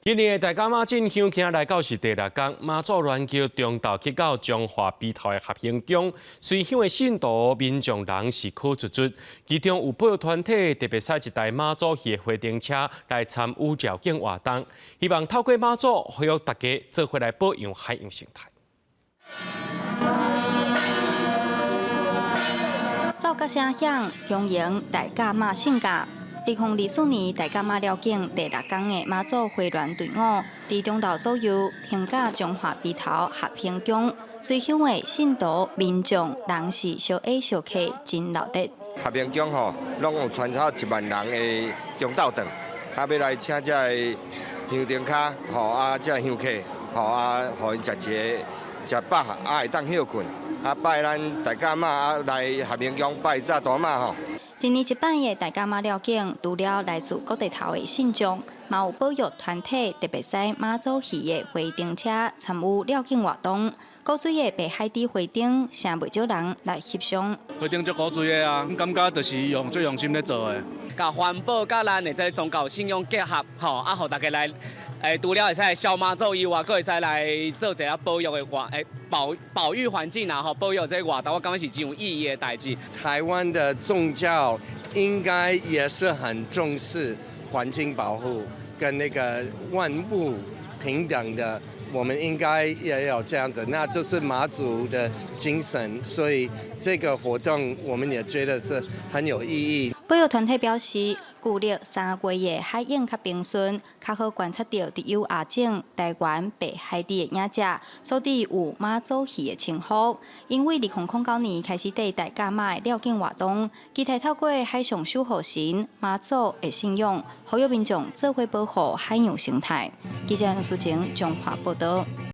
今年的大甲媽進香今來到是第六工，媽祖鑾轎中晝去到彰化埤頭的合興宮，隨香的信徒民眾人是苦卒卒，其中有保育團體特別駛一台媽祖戲的回程車來參與繞境活動，希望透過媽祖呼籲大家做伙來保養海洋生態。哨角聲響，恭迎大甲媽聖駕。2024年大甲媽繞境第六工的媽祖回鑾隊伍，佇中晝左右停駕彰化埤頭合興宮，隨香的信徒民眾人是相挨相客，真熱鬧。合興宮吼，攏有傳超1萬人的中晝頓，啊，欲來請這个香燈跤，吼啊，這个香客，吼啊，予𪜶食一个食飽，啊，會當歇睏，啊，拜咱大甲媽啊，來合興宮拜早大媽吼。一年一擺的大甲媽繞境，除了來自各地頭的信眾，嘛有保育團體特別駛媽祖戲的回程車參與繞境活動。古錐的白海豬花燈，誠袂少人來翕相。花燈足古錐的啊，感覺就是用最用心咧做的。佮環保佮咱的這个宗教信仰結合，吼啊，予大家來，除了會使來笑媽祖以外，閣會使來做一个保育的活，保保育環境啊，吼，保育這个活動，我感覺是真有意義的代誌。台灣的宗教應該也是很重視環境保護跟那個萬物平等的，我們應該也有這樣子，那就是媽祖的精神，所以這個活動我們也覺得是很有意義。保育團體表示，舊曆3月的海湧較平順，較好觀察著特有亞種台灣白海豬的影隻，所以有媽祖戲的稱呼。因為2009年開始綴大甲媽的繞境活動，期待透過海上守護神媽祖的信仰，呼籲民眾做伙保護海洋生態。記者楊淑晴彰化報道。